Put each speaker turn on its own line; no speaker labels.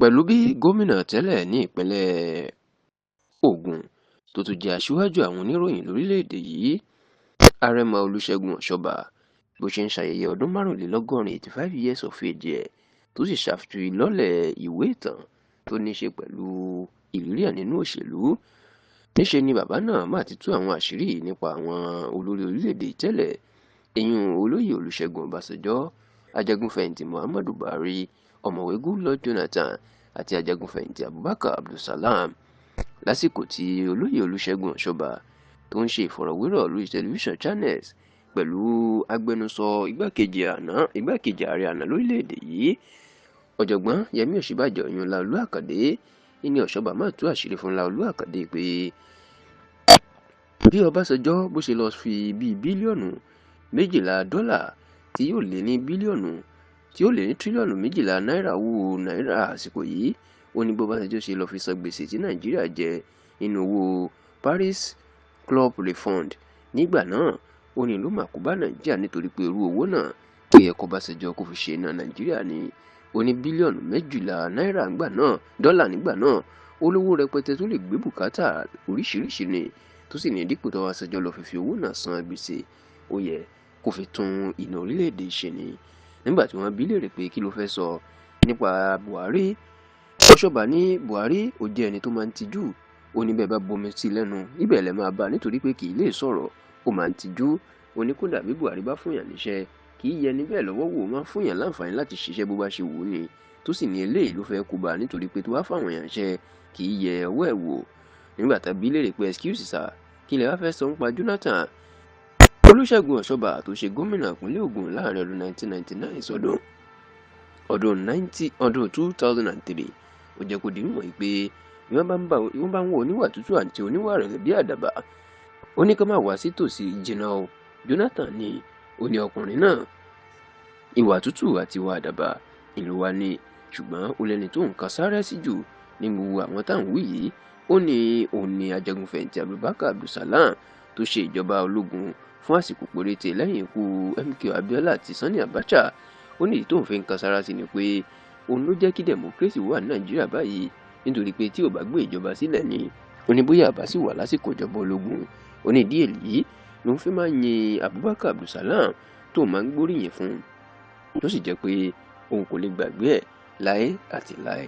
Pẹ̀lú bí gómìnà tẹ́lẹ̀ ní ìpínlẹ̀ Ògùn tó tún jẹ́ aṣíwájú àwọn oníròyìn lórílẹ̀‐èdè yìí, Àrẹ̀mọ Olúṣẹ́gun Ọ̀ṣọ́bà, bó ṣe ń ṣayẹyẹ ọdún márùnlélọ́gọ́rin, 85 years of age ẹ̀, tó sì ṣàfilọ́lẹ̀ ìwé ìtàn tó ní í ṣe pẹ̀lú ìrírí ẹ̀ nínú òṣèlú, níṣe ni bàbá náà mà ti tú àwọn àṣírí nípa àwọn olórí orílẹ̀‐èdè tẹ́lẹ̀, ìyún Olóyè Olúṣẹ́gun Ọbásanjọ́, ajagunfẹ̀yìntì Muhammadu Buhari, Ọ̀mọ̀wé Goodluck Jonathan àti ajagunfẹ̀yìntì Abubakar Abdulsalam. Lásìkò tí Olóyè Olúṣẹ́gun Ọ̀ṣọ́bà tó ń ṣe ìfọ̀rọ̀wérọ̀ lórí tẹlifíṣàn Channels pẹ̀lú agbẹnusọ igbákejì ààrẹ àná lórílẹ̀‐èdè yìí, Ọ̀jọ̀gbọ́n Yẹmí Ọ̀ṣínbàjò, ìyún Láolú Àkàndé, ní Ọ̀ṣọ́bà máa tú àṣírí fún Láolú Àkàndé pé bí Ọbásanjọ́ bó ṣe lọ́ọ́ fi bíi bílíọ̀nù 12 dọ́là tí yóò lé ní bílíọ̀nù tí ó lé ní tírílíọ̀nù 12 náírà owó náírà àsìkò yìí, ó ní bí Ọbásanjọ́ ṣe lọ́ọ́ fi san gbèsè tí Nàìjíríà jẹ nínú owó Paris Club Refund nígbà náà, ó ní ló mà kó bá Nàìjíríà, nítorí pé irú owó náà tó yẹ kọ́básanjọ́ kó fi ṣe iná Nàìjíríà ni. Ó ní bílíọ̀nù 12 náírà nígbà náà, dọ́là nígbà náà, ó lówó rẹpẹtẹ tó lè gbé bùkátà oríṣiríṣi ni, tó sì ní dípò tó Ọbásanjọ́ lọ́ọ́ fi owó náà san gbèsè, ó yẹ kó fi tún iná orílẹ̀-èdè ṣe ni. Nígbà tí wọ́n bi í léèrè pé kí ló fẹ́ sọ nípa Buhari, Ọ̀ṣọ́bà ní Buhari ó jẹ́ ẹni tó máa ń tijú. Ó ní bẹ́ẹ̀ bá bomi sí lẹ́nu, ibẹ̀ lẹ máa bá, nítorí pé kì í lè sọ̀rọ̀, ó máa ń tijú. Ó ní kódà bí Buhari bá fún yàn níṣẹ́, kì í yẹ níbẹ̀ lọ́wọ́ wò, máa ń fún yàn láǹfààní láti ṣiṣẹ́ bó bá ṣe wù ú ni, tó sì ní eléyìí ló fẹ́ kó bá, nítorí pé tó bá fáwọn èèyàn ṣe, kì í yẹ ọwọ́ ẹ̀ wò. Nígbà tá bi í léèrè pé, "Excuse sir, kí lẹ wá fẹ́ sọ nípa Jonathan?" Olúṣẹ́gun Ọ̀ṣọ́bà tó ṣe gómìnà ìpínlẹ̀ Ògùn láàrin ọdún 1999 sọ́dún ọdún 90 ọdún 2003, ó jẹ́ kó di mímọ̀ pé bí wọ́n bá ń wọ oníwà tútù àti oníwà rẹ̀lẹ̀ bí àdàbà, ó ní ká má wá sí tòsí jìnnà o. Jonathan ni. Ó ní ọkùnrin náà, ìwà tútù àti ìwà àdàbà ìlú wa ni, ṣùgbọ́n ó lẹ́ni tó nǹkan sáré sí jù ní gbogbo àwọn táwọn wí yìí, ó ní òun ní ajagunfẹ̀yìntì Abubakar Abdulsalam tó ṣe ìjọba ológun fún àsìkò péréte lẹ́yìn ikú MKO Abiola àti Sani Abacha. Ó ní ìdí tóun fi ń kan sára sí ni pé òun ló jẹ́ kí democracy wà ní Nàìjíríà báyìí, nítorí pé tí ò bá gbé ìjọba sílẹ̀ ni, ó ní bóyá àbá sì wà lásìkò ìjọba ológun. Ó ní ìdí èyí ló ń fi máa ń yin Abubakar Abdulsalam tó máa ń gbóríyìn fún un, tó sì jẹ́ pé òun kò lè gbàgbé ẹ̀ láé àti láé.